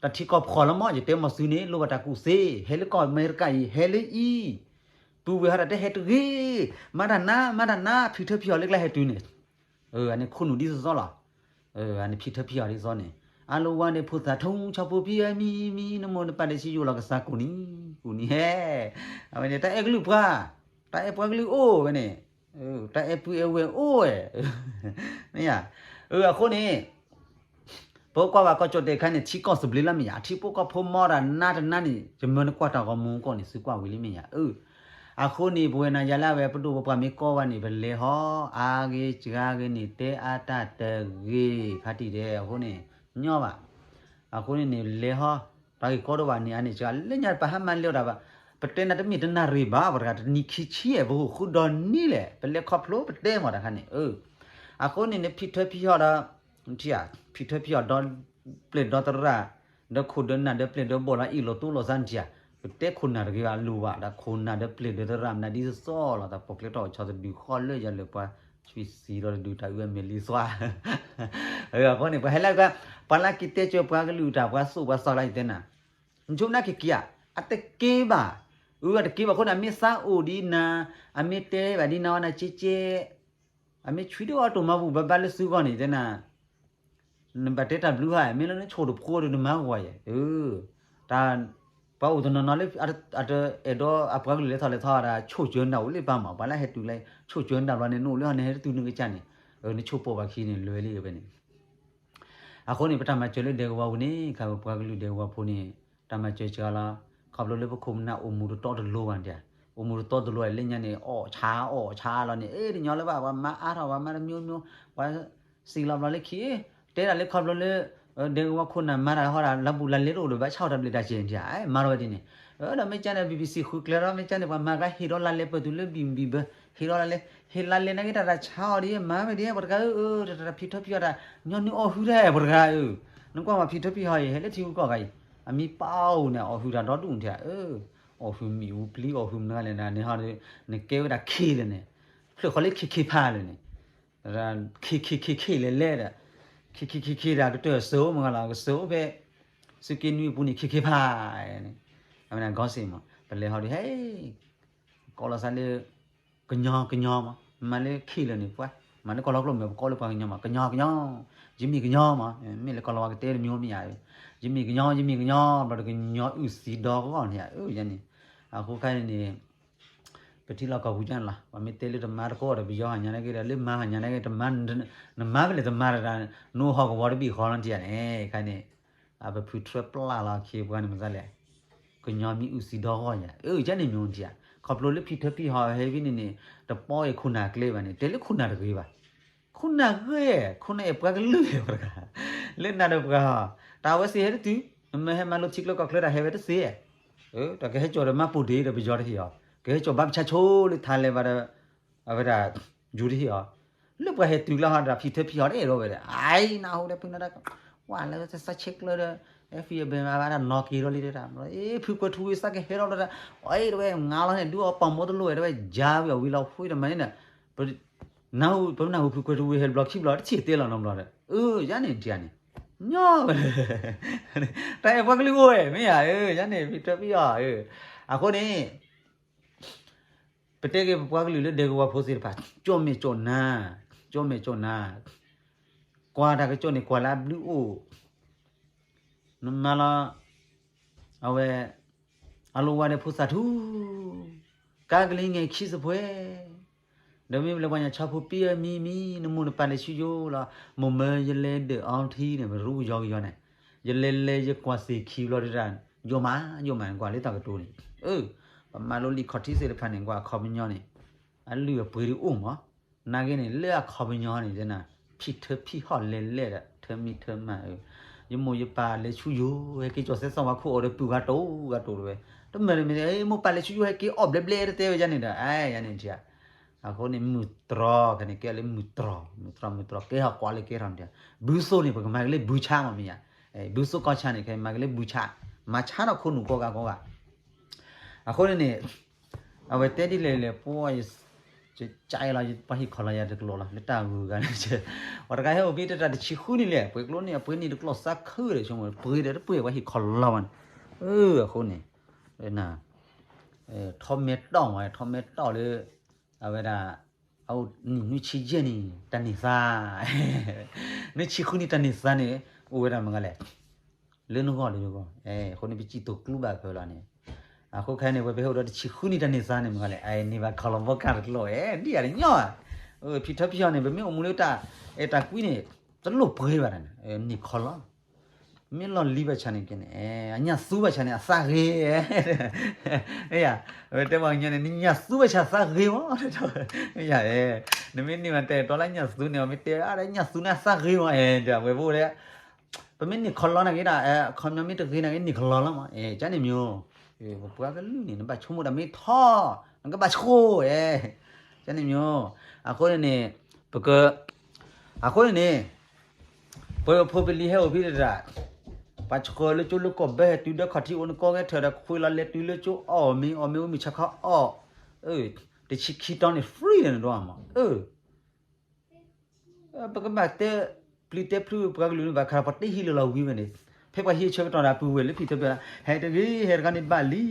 တၢ်ထံကီၢ်ဖှီၣ်လီၤမး ယတဲမီၤသုန့ၣ် လိၣ်ဘၣ်တၢ်ကူၣ်သ့ ဟဲလၢကီၢ်အမဲရကၤအံၤ ဟဲလၢအံၤ ပုၢ်ဝဲၢ်ဟးတၢ်တဲဟဲတဂ့ၤ မၤတၢ်နါ မၤတၢ်နါ ဖံးထၢဖံးအီၤလၢကျါဟဲတုၤန့ၣ် အန့ၣ်ခိၣ်နူာ်ဒ်သိးသိးလီၤ အန့ၣ်ဖံးထၢဖံးအီၤဒ်သိးန့ၣ် အလိၤဝါန့ၣ် ဖိသၣ်ထိဆီဖိဖံအမံၤမံၤ နမိၢ်နပၢ်ဒီးဆံယိၣ်လီၤကစၢ်ကိးနံၤ ကိးနံၤဟဲ အဝဲန့ၣ် တၢ်အဲၣ်ကလုာ်ပှၤ တၢ်အဲၣ်ပှၤကလုာ်အိၣ်ဝဲန့ၣ် တၢ်အဲၣ်ပုၢ်အဲၣ်ဝဲၢ်အိၣ်ဝဲ မ့ၢ်ယၤ အဃိန့ၣ် ပကွၢ်ဘၣ်ကီၢ်ကၠီၣ်တဲာ်ခါန့ၣ် ထံကီၢ်သဘျ့လီၤမ့ၢ်ယၤ အထံဖိကီၢ်ဖိမီတၢ်နါတနါန့ၣ် ယမၢနကွၢ်တၢ်ဂီၤမူကီၢ်န့ၣ် သုကွၢ်ဝံၤလံမ့ၢ်ယၤ အၢ အဃိန့ၣ် ပဝဲနၤယၤလၢအဝဲပဒိၣ်ပပှၢ်မ့ၢ်ကိးဘၣ်န့ၣ် ပလဲၤဟီ အါဂ့ၤစှၤဂ့ၤန့ၣ် တဲအါတၢ်တဂ့ၤ ဖါတံၢ်တဲ အဃိန့ၣ် ညီဘၣ်. အဃိန့ၣ်န့ၣ် လဲၤဟီ တၢ်ဂ့ၢ်ကီဒိၣ်ဘၣ်န့ၣ် အန့ၣ်စှၤ လၢညါပဟးမၤလဲၤအီၤတၢ်ဘၣ် ပတဲနၤတမ့ၢ်တနၣ်ရံၣ်ဘၣ် ပှၤတဂၤ တနံၤခံဆံယဲၢ် ပဟိၣ်ဃုာ်ဒီးနံၤလဲၣ် ပလဲၤခီဖျိပတဲမၤတၢ်ခါန့ၣ် အဃိန့ၣ်န့ၣ် ဖံးထၢဖံးဟီဒီး ထံၣ်ဧါ ဖံးထၢဖံးဟီဒီး ပျဲၢ်ဒီသရၣ် ဒီးခိၣ်ဒီးနၢ်ဒီးပျဲၢ်ဒီဘီၣ်လီၤ အ့ၣ်လိာ်သိလိာ်သးနထံၣ်ဧါ, ပတဲခိၣ်နၢ်တဂ့ၤဘၣ် လိၣ်ဘၣ်ဒီး ခိၣ်နၢ်ဒီးပျဲၢ်ဒီသရၣ် မနုၤဒ်သိးသိးလီၤ တၢ်ပိာ်ကျဲတၢ်အိၣ်ဆီတဒု ဃီလၢယၤလၢပှၤ သွံၣ်စံၤဒီးတဒု တၢ်အုၣ်အမဲာ်လံသွါ အဃိန့ၣ် ပှၤဟဲလၢက ပှၤလၢက့ၤတဲကၢၤပှၤကလုာ်တၢ် ပှၤသိၣ်ပှၤသီလၢယတဲနၤ နဆိကမိၣ်နက့ၤက့ၤဧါ, အတက့ၤဘၣ်, အတက့ၤဘၣ်အဃိန့ၣ် အမ့ၢ်သးအိၣ်ဒ်နၤ, အမ့ၢ်တဲဘၣ်ဒ်နၤဝဲနၤကဲကဲ, အမ့ၢ်ဆွံတအိၣ်တိၢ်မၤဘူၣ်ဘၣ်ဘၣ်လၢသုဂီၢ်န့ၣ် တဲနၤ နဘၣ်တဲတၢ်ဘျုးဧါ, မ့ၢ်လၢနဆိၣ်တဖိဒီးနမၤဂီၤယဲၢ်, တၢ် ပှၤအိၣ်တနီၤနီၤလၢ အတအဲၣ်ဒိးအပှၤကလုာ်လဲၤထီၣ်လဲၤထီဒီး ဆိၣ်ကၢၤနၢ်အိၣ်လၢပၢ်မး, ပှၤလၢဟဲတုၤလၢ ဆိၣ်ကၢၤနၢ်ဘျီန့ၣ် နအိၣ်လၢဟီန့ၣ် ဟဲတတုၤနကစၢ်န့ၣ်, နဆိၣ်ပိာ်ဘၣ်ခံန့ၣ် လွဲလံဝဲန့ၣ် အဃိန့ၣ် ပတၢ်မၤစၢၤလၢဒဲကဝီၤပူၤန့ၣ် ခါပှၤကလုာ်ဒဲကဝီၤဖိန့ၣ် တၢ်မၤစၢၤစှၤလီၤ, ခီဖျိလၢပခိၣ်ပနၢ်အိၣ်မူတတီတလိၤဘၣ်န့ၣ်, အိၣ်မူတတီတလိၤလၢညါန့ၣ် အီၣ်ဆါအီၣ်ဆါလီၤန့ၣ် အ့ၣ်တညီလၢၤဘၣ် ပှၤမၤအါထီၣ် ပှၤမၤတမျိုးမျိုး, ပှၤစံးလီၤဘျီလၢခံ, တဲဒၣ်လၢခီဖျိလၢ ဒဲကဝီၤခိၣ်နၢ်မၤတၢ်ဟီဒၣ် လါဘူးလါလဲတအိၣ်ဒီး ဘၣ်ဆၣ်အီၣ်တၢ်ဘျုးတၢ်စဲးန့ၣ်ဧါ, မၤထီၣ်ဝဲဒ်န့ၣ်, ဒီးမ့ၢ်ကါန့ၣ် ဘံဘံစံဃုကျဲထီၣ် မ့ၢ်ကါန့ၣ် ပှၤမၤကါဟ့ၣ်ဒီးလါလဲပၢၢ်တုၤလၢဘံဘံဘၢ, ဟ့ၣ်ဒီးလါလဲ, ဟ့ၣ်လါလဲနာ်က့တၢ်တၢ်ဆါအီၣ်ဒ် မၤဝဲဒ် ပှၤတဂၤဧၢ, တၢ်ဖံးထၢဖံးအီၣ်တၢ် ညီနုၢ်အီၣ်ဟုၣ်တၢ် ပှၤတဂၤဧၢ, နကွၢ်မးဖံးထၢဖံးအီၣ်အံၤ ဟဲလၢထံဂုၤကီၢ်ဂၤအံၤ, အမံၤပၢ်အိၣ်န့ၣ် အီၣ်ဟုၣ်တၢ်ဒီဒူၣ်န့ၣ်ဧါ, အီၣ်ဟုၣ်မ့ၣ်အူပျံၤအီၣ်ဟုၣ်မနုၤလဲၣ်န့ၣ်ဟီ, နကဲဝဲဒၣ်ခ့လၢာ်န့ၣ်, ဖျၢၣ်ဃီလၢခ့ခ့ဖးလၢာ်န့ၣ် ခ့ခ့ခ့ခ့လဲၤလဲၤဒီး, ခ့ခ့ခ့ခ့ဒီး ကတၢၢ်စၢၤအိၣ်မးလီၤ ကစၢၤအိၣ်ဖဲ စုက့နွံအပူၤန့ၣ် ခ့ခ့ဖး, အဝဲန့ၣ် gossip မး ပလဲၤဟီဒီး ဟဲ ကိးလီၤသးလၢ ကညီကညီမး, မၤလၢခ့လၢာ်န့ၣ် ပှၤ မၤလၢကီၢ်လီၤကျိာ်မ့ၢ် ပကိးလၢပှၤကညီမး ကညီကညီ, ယမ့ၢ်ကညီမး, မ့ၢ်လၢကီၢ်လီၤဝါကတဲတမံၤမ့ၢ်ဧါ, ယမ့ၢ်ကညီ ယမ့ၢ်ကညီ ဘျီဒီးကညီအုၣ်သံဒီဂီၢ်န့ၣ်ဧါ, ယန့ၣ်, အဃိခါန့ၣ် ပထံၣ်လီၤကီၢ်ပူၤကန့ၣ်လီၤ, ပှၤမ့ၢ်တဲလၢတမၤတကိးဒီး ပယီၤဟးညါန့ၣ်က့ဒီး လၢမၤဟးညါန့ၣ်က့ နမၤဖဲလဲၣ်တမၤတၢ် နအိၣ်ဟီၣ်ကဝီၤတဘ့ၣ်ဃီလီၤတံၢ်ဧါန့ၣ်, ခါန့ၣ် အပဖုထြၢပျၢ်လီၤခ့ပှၤန့ၣ်မတၤလဲၣ်, ကညီမ့ၢ်အုၣ်သံဒီဂီၢ်ယၤ, အၢ ယန့ၣ်မ့ၢ်တံၢ်ဧါ, ခီဖျိလၢဖံးထၢဖံးဟီဟဲဖဲန့ၣ်န့ၣ် တပီအ့ၣ်ခိၣ်နၢ်ကျဲဘၣ်န့ၣ် တဲလၢခိၣ်နၢ်တဂ့ၤဘၣ်, ခိၣ်နၢ်ဂ့ၤ, ခိၣ်နၢ်အဲၣ်ပှၤကလုာ်ပှၤတဂၤ, လၢနၤဒီးပှၤဟီ, တၢ်ဝဲသ့ၣ်ဟဲတတုၤ, နမ့ၢ်ဟဲမၤလိထံကျၢကီၢ်ချၢတၢ်ဟဲဝဲတသ့, တၢ်ကဟဲကၠီၣ်ဒီးမၤပူၤဒ့ဒီးပယီၤတဟ့ၣ်အီၤ, ကဟဲကၠီၣ်ဘါပဆါဆိလၢထါလဲၤဘၣ်ဒီး အဝဲဒၣ် ယူၤတဟ့ၣ်အီၤ, လၢပှၤဟဲတုၤလၢဟီဒီးဖံးထၢဖံးဟီတအဲၣ်ဒိးဝဲဒီး အအံၤနၢ်ဟူဒီးဖုနၢ်ဒီး ကွၢ်လၢသးဆၢချၢဒီး အဲၣ်ဖံးအဘဲမၤဘၣ်တၢ်နီၢ်က့ၤဒီးလံတၢ်, ဖုကွဲၤထူဝ့သးကဟဲထီၣ်ဒီး အအံၤတဝဲ ငါလီၤန့ၣ်ဒုးအီၤပာ်မူတလိၣ်ဝဲတဝဲ ယါဝံၤအဝံၤလီၤဖှံတမၤန့ၣ်ဒီး နၢ်ဟူပနၢ်ဟူဖုကွဲၤထူဝ့ဟဲတဘျီခံဘျီ တထံၣ်တဲလီၤနီတဘျီဒီး အၢ ယါန့ၣ်ဒံးဧါန့ၣ် ညီဝဲ တၢ်အဲၣ်ပှၤကလုာ်အိၣ်ဝဲ မ့ၢ်ဧါ ယါန့ၣ် ဖံးထၢဖံးအီၤ အဃိန့ၣ် ပတဲက့ၤပပှၤကလုာ်လၢဒဲကဝီၤဖိသ့ၣ်တဖၣ် ကၠီၣ်မဲာ်ကၠီၣ်နါ, ကၠီၣ်မဲာ်ကၠီၣ်နါ, ကွၢ်တၢ်ကစီၣ်န့ၣ် ကွၢ်လၢအဘျုးအိၣ်, နမၤလီၤ, အဝဲ, အလိၣ်ဝါဒီးဖိသၣ်ထူ, ကါကလံၤငဲၤခံစပွဲ, ဒီးမ့ၢ်ပလဲၤပှၤညါဆီဖိပံအမံၤမံၤ နမိၢ်နပၢ်လဲၤဆူယိလီၤ, မိၢ်မၢယလဲၤဒၢးအီထံန့ၣ် ပရူကယီကယီန့ၣ်, ယလဲၤလဲၤယကွၢ်သ့ၣ်ခံဘျီဒၣ်, ယိၣ်မး, ယိၣ်မး ကွၢ်လၢတၢ်ကတိၤန့ၣ်, အၢ, ပမၤလိလံာ်ခီၣ်ထံးသ့ၣ်တဖၣ်န့ၣ် ကွၢ်အခီပညီန့ၣ်, အလုၢ်အပှ့ၤဒုးအိၣ်မး, နာ်က့န့ၣ် လၢအခီပညီန့ၣ် ဖံးထၢဖံးဟီၣ်လဲၤလဲၣ်ဒီး ထၢမံထၢမၤ, ယမိၢ်ယပၢ်လဲၤဆူယိ ဟဲက့ၤကၠီၣ်စဲသီဝါခိၣ်အီၤဒီးပုၢ်ဂၤတိၤဂၤတိၤတဝဲ, တမၤတမ့ၢ် မိၢ်ပၢ်လဲၤဆူယိ ဟဲက့ၤအီၣ်ဘျဲဘျဲတတဲဝဲယါန့ၣ်ဒီး အါ ယါန့ၣ်ထံၣ်ဧါ, အဃိန့ၣ် မုၢ်တြီၢ် ခဲန့ၣ် ကဲလၢမုၢ်တြီၢ် မုၢ်တြီၢ် မုၢ်တြီၢ် ကဲထီၣ်ကွၢ်လၢကဲထီၣ်န့ၣ်, ဘုသိန့ၣ် ပကမၤက့ၤလၢဘုဆါမးမ့ၢ်ယါ, ဘုသိကီၢ်ဆါန့ၣ် ခဲမၤက့ၤလၢဘုဆါ, မၤဆါထီၣ်ခိၣ်နူာ်ကိးဂၤကိးဂၤ အဃိန့ၣ်န့ၣ်, အဝဲတဲဒ်လဲၣ်လဲၣ် ပှၤ, ကလီၤ ပှၤဟ့ၣ်ခီလီၤယၤတကလီၢ်လီၤ လၢတၢ်ဂုၤဂၤန့ၣ်, ပှၤတဂၤဟဲအိၣ်ဘံတတၢ်တဆံဃုနံၣ်လဲၣ် ပှ့ၤကျိန့ၣ် အပှ့ၤန့ၣ်တကျီၢ်စၢ်ခုဒီး ဆိကမိၣ် ပှ့ၤဒီးတပှ့ၤ ပှၤဟ့ၣ်ခီလီၤဝဲန့ၣ်, အဃိန့ၣ်, ထီၣ်မဲာ်တီၢ်မး ထီၣ်မဲာ်တီၢ်လၢ, အဝဲဒၣ်, အအိၣ်နံၣ်နွံဆံယဲၢ်နံၣ် တၢ်န့ၢ်သါ, နွံဆံဃုနံၣ်တၢ်န့ၢ်သါန့ၣ်, အိၣ်ဝဲဒၣ်မ့ၢ်ဂၤလဲၣ် လၢနဂီၢ်လၢယဂီၢ်, အဃိန့ၣ် ပစံၣ်တိာ်ကျူဘၣ်ဖဲလီၤန့ၣ်, အဃိခဲန့ၣ် ပဝဲပဟဲအိၣ်ဒီးတဆံဃုနံၣ်တၢ်န့ၢ်သါန့ၣ်မ့ၢ်ဂၤလဲၣ် အန့ၢ်ဘၣ်ခီလီၤဘီကၢ်တကျိၤ, ဒ်အံၤညီ, ဖံးထၢဖံးဟီၣ်န့ၣ် ပမ့ၢ်အိၣ်မူလၢတၢ်, အဲၣ်တၢ်ကွံန့ၣ်, တလိၣ်ပှ့ၤဘၣ်န့ၣ်, န့ၢ်ခီလီၤ မ့ၢ်လီၢ်လံဘၣ်ဆၣ်န့ၣ်ကဲန့ၣ် အညၣ်သူဘၣ်ဆၣ်န့ၣ် အသးဂ့ၤ, မ့ၢ်ဧါ, ဝဲတဲပှၤကညီန့ၣ် နညၣ်သူဘၣ်ဆၣ်သးဂ့ၤမး, မ့ၢ်ဧါ, နမ့ၢ်န့ၢ်မးတဲတီလၢညၣ်သူန့ၣ် မ့ၢ်တဲအါဒၣ်ညၣ်သူန့ၣ်အသးဂ့ၤမး, ဝဲပအိၣ်ဒဲး ပမ့ၢ်န့ၢ်ခီလီနၤက့ဒၣ်, ခီပညီမ့ၢ်တဂ့ၤနၤက့န့ၢ်ခီလီလီၤမး, ကန့ၣ်မ့ၢ်, ပပှၤကလုာ်န့ၣ် နဘၣ်ဆိကမိၣ်တၢ်မ့ၢ်ထီ, နကဘၣ်ဆိ, ကန့ၣ်မ့ၢ်, အဃိန့ၣ်န့ၣ်, ပက, အဃိန့ၣ်န့ၣ် ပဖိပလံၤဟဲအိၣ်ဖဲတၢ်, ပှၤဆှၢလၢကၠိလၢကီၢ်ဘၢဟဲတုၤဒီးခီၣ်ထံးအိၣ်နကီၢ်ဂဲၤထၢၣ်ဒီးခွ့လီၤလဲၤတုၤလၢကၠိအီၣ်မ့ၤအီၣ်မ့ၤအိၣ်မုၢ်ဆါခီအီၣ်, တဆံခံတီၤန့ၣ် free ဒီးနဒိးမး, ပကဘၣ်တဲပျံၤတဲဖျုးပှၤကလုာ်န့ၣ်ဘၣ်ခါ ပှၤတဟံးလၢလီၤဝံၤဝဲန့ၣ်, ဖဲပှၤဟံးဆၢကတီၢ်ဒၣ်ပုၢ်ဝဲၢ်လၢဖံးထၢပျၢၤ, ဟဲတဂ့ၤ ဟဲတဂၤန့ၣ်ဘၣ်လံ,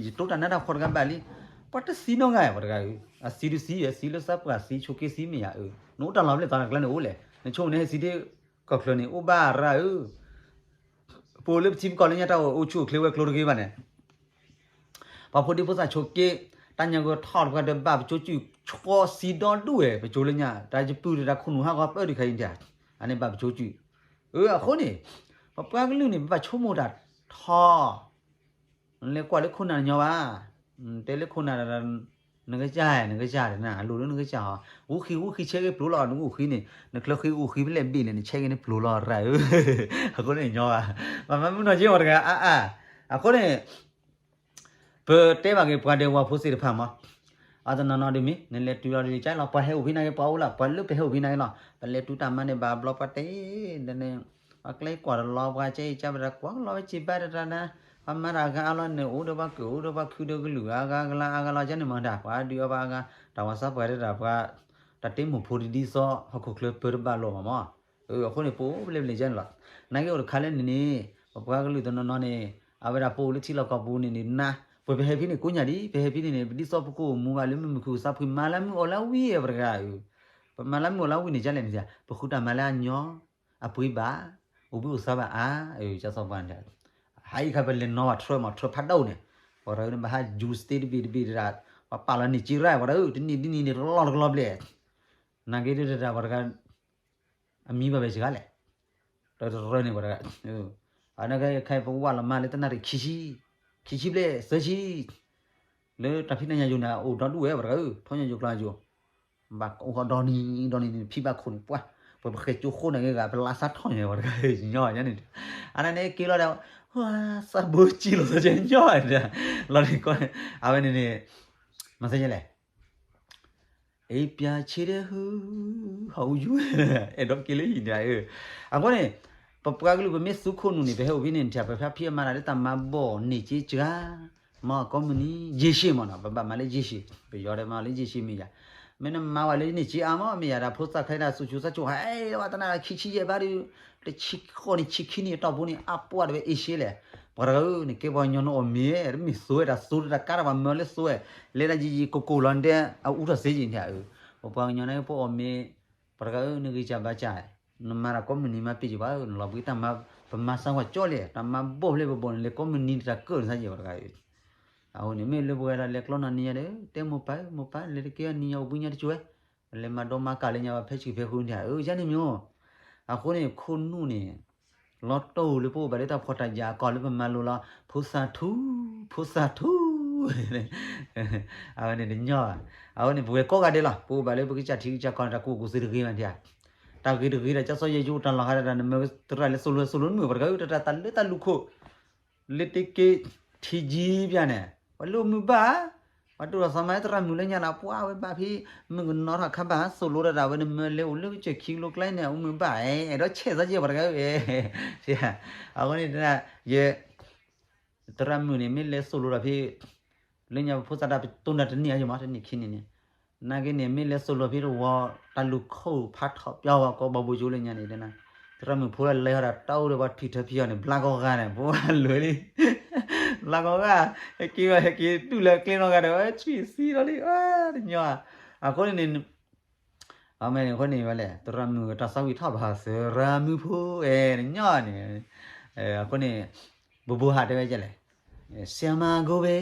ယတိတၢ်နါတၢ်ဃီတဂၤဘၣ်လံ, ပှၤတသံနီတဂၤ ပှၤတဂၤဧၢ, အသံတသံ အသံလၢသးပှၢ်သံဆိးက့သံမ့ၢ်ယၤဧၢ, နအိၣ်တၢ်လီၢ်ဖဲလဲၣ်သးကျဲန့ၣ်အိၣ်လဲၣ်, နဆိကမိၣ်န့ၣ်ဟဲသံဒ်ကီၢ်ချၢန့ၣ် အိၣ်ဘၣ်ရၣ်ဧၢ ပအိၣ်လၢပထံပကီၢ်လၢညါတၢ်အိၣ်ဆူၣ်အိၣ်ချ့ဝဲကျိတဂ့ၤဘၣ်န့ၣ်, ပှၤဖိဒံဖိသၣ်ဆိးက့, တၢ်ညါဂိၢ်ထီၣ်တပှၤဒီးဘၣ်ပကၠိကုၢ်, ဆှီသံဒီဒူၣ်ဝဲ ပကၠိလၢညါ, တၢ်ယပုၢ်ဒီးတၢ်ခိၣ်နူာ်ဟးဂီၤပၢၢ်ဒုးခါအံၤ, အန့ၣ်ဘၣ်ပကၠိကုၢ်, အဃိန့ၣ်, ပပှၤကလုာ်န့ၣ် ပဘၣ်ဆိကမိၣ်တၢ်ထီ နလဲၤကွၢ်လၢခိၣ်နၢ်ညီဘၣ်, တဲလၢခိၣ်နၢ်ဒီး, နကစၢ် နကစၢ်တနၤ အလိၣ်လၢနကစၢ်ဟီ, ဂူဃံဂူဃံဆဲးဂ့ၤပျိလီၤ နဂူဃံန့ၣ် နချၢဃံဂူဃံဖဲလဲၣ်ဘ့ၣ်လဲၣ် နဆဲးဂ့ၤန့ၣ်ပျိလီၤရၣ်ဧၢ, အဃိန့ၣ်ညီဘၣ်, ပမၤမုၢ်နီၢ်က့အီၤတဂၤအါအါ, အဃိန့ၣ် ပတဲဘၣ်က့ၤပှၤဒဲးဝၤဖိသ့ၣ်တဖၣ်မး, အတနီၤနီၤဒ်မ့ၢ် နလဲၤတုၤလီၤဒ်န့ၣ် ကလီၤ ပှၤဟဲအိၣ်ဖဲန့ၣ်က့ၤ ပှၤအိၣ်လီၤ ပှၤလၢပဟဲအိၣ်ဖဲန့ၣ်က့ၤလီၤ ပလဲၤတုၤတၢ်မၤန့ၣ်ဘၣ်ဘျီ ပှၤတဲအံၤ ဒ်န့ၣ်, ပှၤကျဲကွၢ်တလီၤ ပှၤကဲအံၤကဘၣ်တၢ်ကွၢ်လီၤဝဲစံးဘၣ်တတၢ်နၤ, ပှၤမၤတၢ်အဂၤအါလီၤန့ၣ် အိၣ်ဒီးပှၤကုၢ်အိၣ်ဒီးပှၤခုဒီးကလုာ်အါဂၤအါဂၤလီၤ ကန့ၣ်မၤတၢ် ပှၤဒုးအီၣ်ပှၤအါဂၤ, တၢ်ဝၤသးပှၢ်တၢ် ပှၤ တၢ်တ့မိၢ်ဖိတဒ်သိး ဟီၣ်ခိၣ်ချၢပၢတဘၣ်လိာ်ဘၣ်မး, အဃိန့ၣ် ပအိၣ်ဖဲလဲၣ်ဖဲလဲၣ်ကန့ၣ်လီၤ, နာ်က့အိၣ်တခါလၢန့ၣ်န့ၣ်, ပပှၤကလုာ်တနီၤနီၤန့ၣ်, အဝဲဒၣ်ပအိၣ်လၢထံလီၢ်ကီၢ်ပူၤန့ၣ်န့ၣ် နၤ, ပဝဲပဟဲဖဲန့ၣ်ကိးညါဒ် ပဟဲဖဲန့ၣ်န့ၣ် ပဒ်သိးပကအိၣ်မူဘၣ်လၢမုၢ်မုၢ်ခုၣ်သးဖှံ မၤလၢမုၢ်အီၣ်လၢဝံၤ ပှၤတဂၤဧၢ, ပမၤလၢမုၢ်အီၣ်လၢဝံၤန့ၣ် ကလဲၣ်န့ၣ် ပဃုတၢ်မၤလၢအညီ, အပှ့ၤဘၣ်, အိၣ်ဘှံးအိၣ်သါဘၣ်အါ, ကၢ်သီပှၤန့ၣ်, ဟးအံၤခါပလဲၤနီၣ်ဘၣ်ထြၢမး ထြၢဖးဒိၣ်န့ၣ်, ပှၤတဂၤန့ၣ် ဘၣ်ဟး ယူၤ state တဘ့ၣ်တဘ့ၣ်တဒၣ်, ပှၤပာ်လီၤန့ၢ်က့ရၣ် ပှၤတဂၤဧၢ တနံၣ်ဒ်နံၣ်န့ၣ် တလီၢ်တကလီၢ်ဘျဲၣ်, နာ်က့ဒ်တဒၣ်ပှၤတဂၤ အမံၤဘၣ်ဘဲစှၤလဲၣ်, တရၢန့ၣ်ပှၤတဂၤ, အနာ်က့ခဲအံၤပဝၢ်လီၤမၢ်လၢတနၣ်ရံၣ်ခံဆံ, ခံဆံဘျဲၣ်သၢဆံ, လၢတၢ်ဖံးတၢ်ညၣ်ယိာ်န့ၣ် အိၣ်ဒီဒူၣ်ဝဲပှၤတဂၤဧၢ ထီၣ်ညၣ်ယိာ်ကျီယိာ်, ဘၣ်အိၣ်ဟီၣ်ဒီနံၤဒီနံၤန့ၣ် ဖံးဘၣ်ခိၣ်န့ၣ် ပှၤ, ပှၤပဃဲၤကၠိဃိန့ၣ်ဂ့ၤဂၤ ပလါစးထီၣ်ညါပှၤတဂၤဧၢ ညီညါန့ၣ်, အနာ်န့ၣ်က့လီၤဒီး, သးဘိကံလီၤသးကညီ, လီၤန့ၣ်ကီန့ၣ် အဝဲန့ၣ်န့ၣ်, မၤသ့လဲၣ် အ့ပျၢ်ဆ့ဒဲးဟူ, ဟီၣ်အူယူ, အဲၣ်ဒိးက့ၤလၢဟံၣ်ဒၣ်ဧၢ, အဃိန့ၣ်, ပပှၤကလုာ်ပမ့ၢ်သူခိၣ်နူာ်န့ၣ် ပဟဲအိၣ်ဖဲန့ၣ် ထံၣ်ပဖးဖံးအမၤတၢ်လၢတၢ်မၤဘီၣ်န့ၢ်က့စှၤ, မၤကိးမုၢ်နံၤ ရေရှည်မးနီၤ ပဘၣ်မၤလၢ ရေရှည်, ပယီၤဒီးမၤလၢ ရေရှည် မ့ၢ်ယၤ, မ့ၢ်နမၤဝဲလၢန့ၢ်က့အါမး မ့ၢ်ယၤဒၣ်ဖိသၣ်ခဲဒၣ် သူၣ်ဆူၣ်သးဆူၣ် ဟဲဝဲတနၢ်ခံဆံယဲၢ်ဘးဒုး, တဆံဃိးနံၣ်ဆံခံနံၣ်အတီၢ်ပူၤန့ၣ် အပှၢ်တဝဲအ့ၡ့လဲၣ်, ပှၤတဂၤဧၢ နကဲပှၤကညီနအိၣ်မ့ၢ် တမ့ၢ်သိဝဲတၢ်သိတၢ် တၢ်ကါတၢ်ပှၤမၢလၢသိဝဲ, လဲၤဒၣ်ယံာ်ယံာ်ကိၢ်ကိၢ်လီၤဒဲး အအူထီၣ်သ့ယံာ်န့ၣ်ဧၢ, ပပှၤကညီန့ၣ် ပအိၣ်မ့ၢ်, ပှၤတဂၤဧၢ နဂံၢ်စၢ်ဘါစၢ်, နမၤတၢ်ကိးမုၢ်နံၤမၤပ့ၢ်ယံာ်ပှၤဧၢ နလီၤဘှံးတၢ်မၤ, ပမၤစၢၤဝဲကၠီလဲၣ် တၢ်မၤဘီၣ်ဖျဲၣ်ပဘီၣ်န့ၣ် လဲၤကိးမုၢ်နံၤတၢ်ကၢၣ်န့ၣ်သးယံာ်ပှၤတဂၤဧၢ, အဃိန့ၣ် မ့ၢ်လၢပဝဲဒၣ်လဲၤကျီနီၢ်နံၤညါဒီး တဲမိၢ်ပၢ်ဧၢ မိၢ်ပၢ် လဲၤတက့ၢ်အနံၤညါအိၣ်ဘှံးညါတကၠိၢ်ဝဲ, လဲၤမၤဒိမၤကၢ်လၢညါဘၣ်ဖဲဆံးဖဲဃုန့ၣ်ဧၢ ယန့ၣ်မ့ၢ်, အဃိန့ၣ် ခိၣ်နူာ်န့ၣ် လီၤတိၢ်လၢပအိၣ်ဘၣ်လၢတၢ်ဖှီၣ်တၢ်ယာ်ကီၢ်လၢပမၤလိလီၤ ဖိသၣ်ထူ, ဖိသၣ်ထူ, အဝဲန့ၣ်တညီဘၣ်, အဝဲန့ၣ်ပဝဲကိးဂၤဒဲးလီၤ ပအိၣ်ဘၣ်လၢပကစၢ်ထံကစၢ်ကီၢ်န့ၣ် တၢ်ကူၣ်ဘၣ်ကူၣ်သ့တဂ့ၤဘၣ်န့ၣ်ဧါ, တၢ်ဂ့ၤတဂ့ၤဒီး ကၢ်စီယဲယိတၢ်လီၢ်ဃါဒၣ် နမၢသရၣ်လၢသိၣ်လိသိၣ်လိနမုာ်ပှၤတဂၤဧၢ တၢ်တၢ်လၢတၢ်လူၢ်ခိၣ် လၢတက့ၢ်ထံကံပျၢ်န့ၣ် ပှၤလၢအိၣ်မုာ်ဘၣ်, ပှၤဒိၣ်ထီၣ်သးမၤသရၣ်မုၣ်လၢညါလီၤ ပှၤဝဲဘၣ်ဖဲ မုၣ်ကနီၤထီၣ်ခါဘၣ် သိၣ်လိတၢ်ဒၣ်ဝဲ နမၢလဲၤအိၣ်လၢကစၢၢ်ခံကလိကျဲန့ၣ် အိၣ်မုာ်ဘၣ် အဲၣ်ဒိးဆဲးသးကဲပှၤတဂၤဧၢ, အဃိန့ၣ် ယ သရၣ်မုၣ်န့ၣ် မ့ၢ်လဲၤသိၣ်လိတၢ်ဖဲ လၢညါပဖိသၣ်တၢ်ပတိၢ်နၢ်တနံၣ်အါယမး တနံၣ်ခံနံၣ်န့ၣ်, နာ်က့န့ၣ် မ့ၢ်လဲၤသိၣ်လိဖဲတဝီ တၢ်လူၢ်ခိၣ်ဖးထီၣ်ပျီဝဲကိးဘီဘိကၠိလၢညါန့ၣ် သရၣ်မုၣ်ဖိလၢလဲၤဟီဒီး တၢ်အိၣ်ဒီးပှၤထံၣ်ထၢဖံအီၤန့ၣ် ဘျါကီဂၤန့ၣ် ပဝဲလွဲလံ ဘျါကီဂၤ, ဟဲက့ၤဝဲ ဟဲက့ၤတူၢ်လၢကျဲနီၢ်ဂၤဒီး ဝဲဆံးသံလီၤလံ တညီ, အဃိန့ၣ်န့ၣ် အမ့ၢ်န့ၣ်အဃိန့ၣ်ဝဲလဲၣ် သရၣ်မုၣ်တၢ်သးဝံၣ်ထီၣ်ဘၣ် သရၣ်မုၣ်ဖိ အဲၣ်တညီန့ၣ်, အဃိန့ၣ် ဘိဘိဟးတဲဝဲကလဲၣ်, ဆရာမကိုပဲ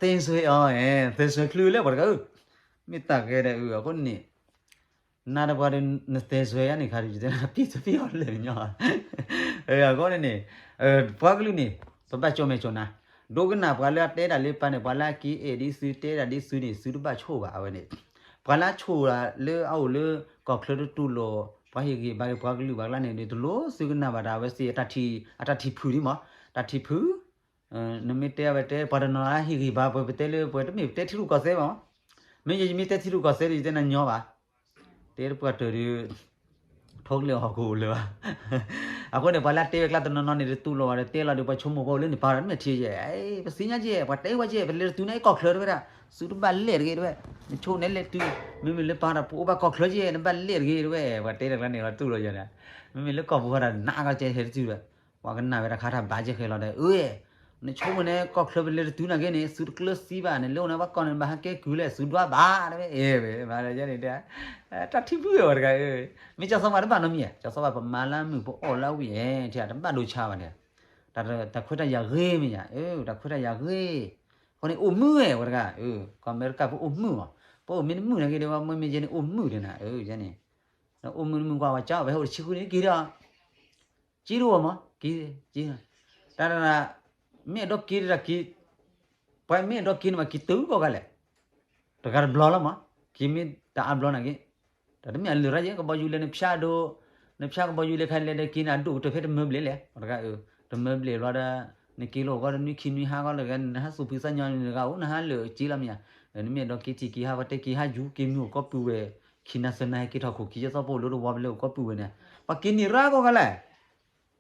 သင်ဆွေ အဲၣ် သင်ဆွေ ချုးလဲၣ်ပှၤတဂၤဧၢ, မ့ၢ်တၢ်ဂဲၤဒီးအု အဃိန့ၣ် နၤဒီးပှၤဒီး နတဲစွဲယါန့ၣ်ခါဒီး ယတဲနၤ ပံၢ်တပံၢ်အီၤလၢာ်ညီ, အဃိန့ၣ်န့ၣ် ပှၤကလုာ်န့ၣ် ပဘၣ်ကၠိမဲာ်ကၠိနါ, ဒိကနၣ်ပှၤလၢအတဲတၢ်လၢပၢ်န့ၣ် ပှၤလၢအက့ၤအဲၣ်ဒ်သု တဲတၢ်ဒ်သုန့ၣ် သုတဘၣ်ဆိၣ်ဘၣ် အဝဲန့ၣ်, ပှၤလၢအဆိၣ်လၢအအိၣ်လၢ ကီၢ်ချၢတတူၢ်လိာ် ပှၤဟ့ၣ်ဂံၢ်ဘါက့ၤပှၤကလုာ်ဘၣ်ကျါန့ၣ် တလိၣ်သုကနၣ်ဘၣ်တၢ် အဝဲသ့ၣ် အတၢ်ထံၣ်ဖုၣ်ဒ်မး, တၢ်ထံၣ်ဖုၣ် နမ့ၢ်တဲအဝဲတဲ ပှၤတနီၤဟ့ၣ်ဂံၢ်ဘါပှၤ ပတဲလၢပှၤတမ့ၢ်ပတဲထံရူၢ်ကီၢ်သဲးဘၣ်မး, မ့ၢ်ယမ့ၢ်တဲထံရူၢ်ကီၢ်သဲးဒီး ယတဲနၤညီဘၣ်, တဲတပှၢ်တၢၢ်ဒီး ထိကလဲၤဟီၣ်ခိၣ်လၢၤဘၣ်, အဃိန့ၣ် ပှၤလၢအတဲဝဲကျါတနီၤနီၤန့ၣ် တတူၢ်လိာ်ဘၣ်ဒီး တဲလီၤဒီး ပှၤဆိကမိၣ်ပှၤအိၣ်လၢန့ၣ် ပာ်ဒီးတမ့ၢ်ထံယဲၢ်, ပသ့ၣ်ညါကဲ ပှၤတဲဝဲကဲ ပလဲၤတတုၤန့ၣ် ကီၢ်ချၢတဝဲဒၣ်, သုတဘၣ်လဲၤတဂ့ၤတဝဲ, နဆိန့ၣ်လဲၤတုၤ, မ့မ့ၢ်လၢပာ်ဒီး ပအိၣ်ဘၣ်ကီၢ်ချၢကဲ နဘၣ်လဲၤတဂ့ၤတဝဲ, ပှၤတဲတၢ်ကျါန့ၣ် ပှၤတူၢ်လိာ်ယဲၢ်န့ၣ်, မ့မ့ၢ်လၢကီၢ်ပူၤဃီဒီး နကီၢ်ကဲဟဲတတုၤဒီး ပှၤကနၣ်ဝဲတၢ်ခါတၢ်ဘၣ်ကဲဃဲၤလီၤဒီး အၢ နဆိကမိၣ်န့ၣ် ကီၢ်ချၢပလဲၤတတုၤနာ်က့န့ၣ် သုတကျၢၤသံဘၣ်န့ၣ် လၢအိၣ်န့ၣ်ဘၣ်ကီၢ်န့ၣ် ဘၣ်ဟးကဲကုၢ်လဲၣ် သုဒွးဘၣ်တဝဲ, အ့ မ့ၢ်န့ၣ် တၢ်ထံၣ်ဖုၣ်ဝဲတဂၤ, မ့ၢ်ကၠီစီၤပၤတဘၣ်နီတမံၤဧါ, ကၠီစီၤပၤ ပမၤလၢမုၢ် ပအီၣ်လၢဝံၣ်ဧါ, တဘၣ်ဒိဆါဘၣ်န့ၣ်, တၢ်ခွဲးတၢ်ယာ်ဂ့ၤမ့ၢ်ဧါ, တၢ်ခွဲးတၢ်ယာ်ဂ့ၤ, အဃိန့ၣ် အိၣ်မုာ်ဝဲတဂၤ, ကီၢ်အမဲရကၤ ပအိၣ်မုာ်မး, ပအိၣ်မ့ၢ်တမုာ်နာ်က့ဒီး ပှၤမ့ၢ်ယဲန့ၣ် အိၣ်မုာ်ဒၣ်နၤ, ယဲန့ၣ်, အိၣ်မုာ်တမုာ်ကွၢ် ပှၤကၠီဝဲဟဲအိၣ်တဆံဃုနံၣ်က့ၤဒီး က့ၤတအိၣ်မး, က့ၤ, က့ၤ, တၢ်တၢ်, မ့ၢ်အဲၣ်ဒိးက့ၤတၢ်က့ၤ, ပှၤမ့ၢ်အဲၣ်ဒိးက့ၤန့ၣ်မး က့ၤတုၤကိးဂၤလဲၣ်, တဂၤတဘျီလီၤမး, က့ၤမ့ၢ်တအါဘျီနာ်က့, တၢ်တမ့ၢ်အလၢာ်ရၣ်ယဲ ကဘီယူၤလဲၤနဖျါဒိ, နဖျါကဘီယူၤလဲၤခါလဲၤဒီးက့ၤန့ၣ် အဒိၣ်ကတၢၢ်ဖဲတမၢဘျဲၣ်လဲၣ်, တဂၤအၢ, တမၢဘျဲၣ်ဘျီဒီး, နက့ၤလီၤဂီၤဒီးနွံခံနွံဟါဂီၤလၢာ်ဂၤ နဟးသူၣ်ဖုသးညီနဂၤအိၣ် နဟးလၢာ်က့ၤလီၤမ့ၢ်ဧါ, နမ့ၢ်အဲၣ်ဒိးက့ၤထံၣ်က့ၤဟါ ပှၤတဲက့ၤဟါယူၤ က့ၤမုၢ်အိၣ်ကီၢ်ပုၢ်ဝဲၢ်, ခံနၤသၢနၤဟဲက့ၤထီၣ်ခိၣ် က့ၤယဲၢ်သီပအိၣ်လၢတဝီပလဲၤအိၣ်ကီၢ်ပုၢ်ဝဲၢ်န့ၣ်, ပှၤက့ၤန့ၢ်ရၣ်ကိးဂၤလဲၣ်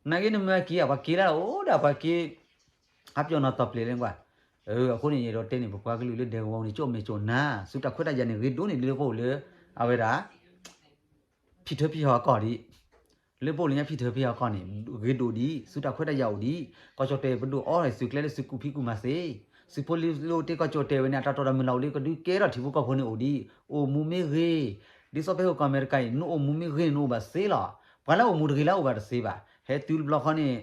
နာ်က့နမၢက့ၤဧါ ပှၤက့ၤလၢအိၣ်ဒၣ်ပှၤက့ၤ, ဟးပျီၢ်နီၣ်တီၢ်ပျဲၤလၢကွၢ်, အဃိန့ၣ် ယအဲၣ်ဒိးတဲန့ၣ် ပပှၤကလုာ်လၢဒဲကဝီၤန့ၣ် ကၠိၣ်မဲာ်ကၠိၣ်နါ, သုတၢ်ခွဲးတၢ်ယာ်န့ၣ် ဂ့ၤဒိၣ်န့ၣ် ဒ်သိးပအိၣ်လၢ, အဝဲဒၣ်, ဖံထၢဖံဟီၣ်အကီၢ်ဒံး, လၢပအိၣ်လၢညါဖံထၢဖံဟီၣ်အကီၢ်န့ၣ် ဂ့ၤဒိၣ်ဒံး, သုတၢ်ခွဲးတၢ်ယာ်အိၣ်ဒံး, ကီၢ်ကၠီၣ်တဲၣ်ပဒိၣ်အီၣ်န့ၣ် သုကျဲလၢသုကူၣ်ဖံးကူၣ်မၤသ့, သုဖိလံၤလိၣ်တ့ၢ်ကီၢ်ကၠီၣ်တဲၣ်ဝဲန့ၣ် အတၢ်တီတၢ်မုၢ်လၢ်အိၣ်လံ ကဒုးကဲထီၣ်ထံဖိကီၢ်ဖိန့ၣ်အိၣ်ဒံး, အိၣ်မူမ့ၢ်ဂ့ၤ, ဒ်သိးပဟဲအိၣ်ကီၢ်အမဲရကၤအံၤ နအိၣ်မူမ့ၢ်ဂ့ၤန့ၣ် နအိၣ်ဘၣ်သ့လီၤ, ပှၤလၢအိၣ်မူတဂ့ၤလၢအိၣ်ဘၣ်တသ့ဘၣ်, ဟဲတုၤတဘျီဃီန့ၣ်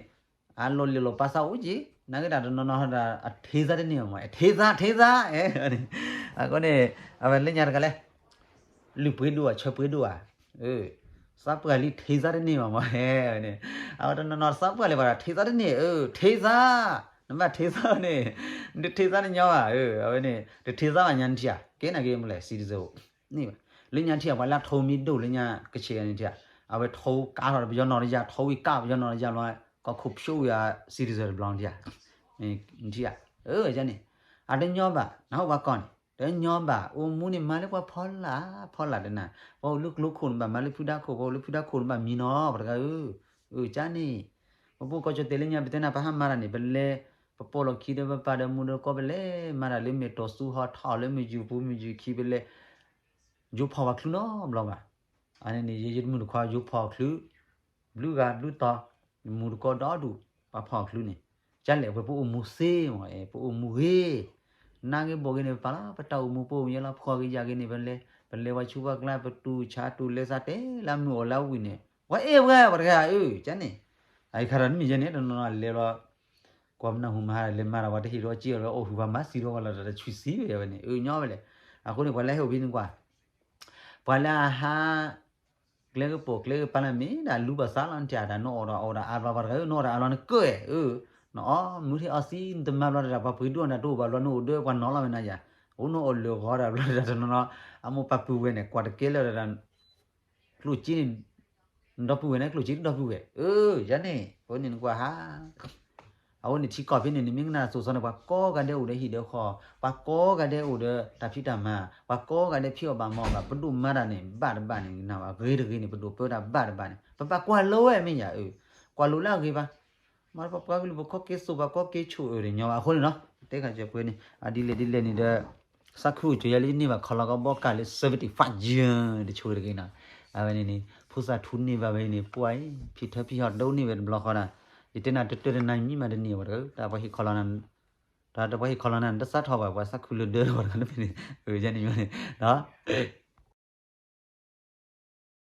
အလီၢ်လံၤလီၤပာ်သးအိၣ်က့ၤ, နာ်က့တၢ်တနီၤနီၤဒီး အထ့သါတန့ၢ်ဘၣ်မး, အထ့သါ ထ့သါ, အဃိန့ၣ်, အဝဲလၢညါတဂၤလဲၣ်, လုၢ်ပှ့ၤဒိၣ်ဧါ ဆၢပှ့ၤဒိၣ်ဧါ, သးပှၢ်လံထ့သါတန့ၢ်ဘၣ်မး, အဝဲတနီၤနီၤသးပှၢ်လံဘၣ်ဒီး ထ့သါတန့ၢ်, ထ့သါ, နဘၣ်ထ့သါန့ၣ်, နတထ့သါတညီဘၣ်, အဝဲန့ၣ် တထ့သါဘၣ်ညါနထံၣ်ဧါ, ကဲနာ်က့မလဲၣ် citizen န့ၣ်ဘၣ်, လၢညါထံၣ်ဧါ ပှၤလၢအထီမ့ၢ်ဒိၣ်လၢညါကဆ့ၣ်ဂၤန့ၣ်ထံၣ်ဧါ, အဝဲထီကးထီၣ်ပယီၤနီၢ်တယၢ် ထီဝံၤကးပယီၤနီၢ်တယၢ်ဘျီ, ကီၢ်ခိၣ်ဖျိဝံၤဧါ citizen တဘျီနထံၣ်ဧါ, နထံၣ်ဧါ, အၢ န့ၣ်, အတညီဘၣ် နဟိၣ်ပှၤကီၢ်န့ၣ် တညီဘၣ် အိၣ်မူန့ၣ်မၤလၢပှၤဖီလာ်, ဖီလာ်တနၤ, ပှၤအိၣ်လၢကျိခိၣ်န့ၣ်ဘၣ်မၤလၢဖုဒါခိၣ်, ပှၤအိၣ်လၢဖုဒါခိၣ်န့ၣ်ဘၣ်မံနီၤ ပှၤတဂၤဧၢ, အၢ န့ၣ်, ပပှၤကီၢ်ကၠီၣ်တဲၣ်လၢညါ ပတဲနၤပဟးမၤတၢ်န့ၣ် ပလဲၤ, ပပိာ်လီၢ်ခံဒီးပပၢ်ဒီးမူဒီးကီၢ် ပလဲၤမၤတၢ်လၢမဲာ်တီၢ်သူဟီထီၣ်လၢမုၢ်ယူၤပူၤမုၢ်ယူၤခံ ပလဲၤ ယိဖီၣ်ပှၤချုနီတဘျီဘၣ်, အန့ၣ်န့ၣ် ယယတမုၢ်တခွါယိဖီၣ်ချု, ဘျုးဂၤဘျုးတီၤ, မူတကီဒီဒူၣ်, ပှၤဖီၣ်ချုန့ၣ်, ကလဲၣ်ဝဲပအိၣ်မူသ့မး, ပအိၣ်မူဂ့ၤ, နါဂ့ၤဘိၣ်ဂ့ၤန့ၣ် ပပာ်လီၤ ပတၢ်အိၣ်မူပအိၣ်မူယဲလီၤ ဖှီၣ်ဂ့ၤယာ်ဂ့ၤန့ၣ် ပလဲၤ, ပလဲၤဝဲဆူဝဲကျါ ပတူၢ်ဆါတူၢ်လဲၤသးတဲလၢမုၢ်အိၣ်လၢဝံၤန့ၣ် ပှၤအဲၣ်ပှၤ ပှၤတဂၤဧၢ, န့ၣ်, အခါဒီးနမ့ၢ်ယဲန့ၣ် တနီၤနီၤလဲၤလီၤ ကွၢ်မနၢ်ဟူမဟါလဲၤမၤတၢ် ပှၤတဟ့ၣ်ဒီးက့ၢ်အီၤဒီး အိၣ်ဟုၣ်ပှၤမၤသံဒီးဝဲလီၤ တၢ်တဆံးစံးဝဲန့ၣ် အၢညီဝဲလဲၣ်, အဃိန့ၣ် ပှၤလၢဟဲအိၣ်ဖဲန့ၣ်ကွၢ်, ပှၤလၢအဟး ကျဲကပိာ်ကျဲကပၤလၢမ့ၢ်ဒၣ်လူၤဘၣ်သးလီၤ နထံၣ်ဧါ တၢ်နအိၣ်ဒီးအိၣ်ဒီးအါဘျီ ပှၤတဂၤဧၢ နအိၣ်ဒီးအါဘျီနကၢၣ်ဧၢ, နအီၣ်မူထံၣ်အီသံ နတမၤဘျီတၢ် ပှၤပှ့ၤဒိၣ်နတၢ်တအိၣ်ဘၣ်ဘျီ နအိၣ်ဒၢပှၤနီၤလီၤဝဲနၤယၤ, အိၣ်နအိၣ်လၢာ်ဂီၤတၢ်ဘျီတၢ်တနီၤနီၤ အမိၢ်ပၢ်ပုၢ်ဝဲၢ်န့ၣ် ကွၢ်တကဲလၢာ်တၢ် ကျိၣ်စ့န့ၣ် ဒီပုၢ်ဝဲၢ်န့ၣ် ကျိၣ်စ့ဒီပုၢ်ဝဲၢ်, အၢ ယၤန့ၣ် အဃိန့ၣ်နကွၢ်ဟါ, အဃိန့ၣ်ထံကီၢ်ဖဲန့ၣ် နမ့ၢ်ကနၣ်တၢ်သိၣ်သီန့ၣ် ပှၤကိးဂၤဒဲးအိၣ်ဒီးဟံၣ်ဒီးဃီ, ပှၤကိးဂၤဒဲးအိၣ်ဒီးတၢ်ဖံးတၢ်မၤ, ပှၤကိးဂၤဒဲးဖံးအီၣ်ဘၣ်မၤအီၣ်ဘၣ်, ပဒိၣ်မၤတၢ်န့ၣ် ဘၣ်တဘၣ်န့ၣ် နဝဲဂ့ၤတဂ့ၤန့ၣ် ပဒိၣ်ပၢတၢ်ဘၣ်တဘၣ်န့ၣ် ပဘၣ်ကွၢ်လိဝဲမ့ၢ်ယၤ, ကွၢ်လိလၢအဂ့ၤဘၣ် မ့ၢ်ပပှၤကလုာ်ပခီက့ၤသိၣ်ပှၤခီက့ၤဆိၣ်အၢၣ်န့ၣ်ညီဘၣ်အဃိန့ၣ်နီၤ, တဲခါကၢပှဲၤန့ၣ် အဒ်လဲၣ်ဒ်လဲၣ်န့ၣ်ဒီး သးခုကၠိၤယၤလၢယန့ၢ်ဘၣ်ခီလီၤကဘီကၢ်လၢ seventy five year တဆိတဂ့ၤနီၤ, အဝဲန့ၣ်န့ၣ် ဖိသၣ်ထူန့ၢ်ဘၣ်ဝဲန့ၣ် ပှၤအံၤ ဖံထၢဖံဟီၣ်ဒိၣ်န့ၢ်ဝဲတဘျီဃီဒီး ယတဲနၤတတၢၢ်တနၤမံမးတန့ၢ်ဝဲတဂၤ တၢ်ပှၤဟ့ၣ်ခီလီၤနၤ တၢ်တပှၤဟ့ၣ်ခီလီၤနၤ နတသးထီၣ်ဘၣ် ပှၤသးခုလၢဒၢဝဲတဂၤန့ၣ် ယန့ၣ်မ့ၢ်န့ၣ် ဒီး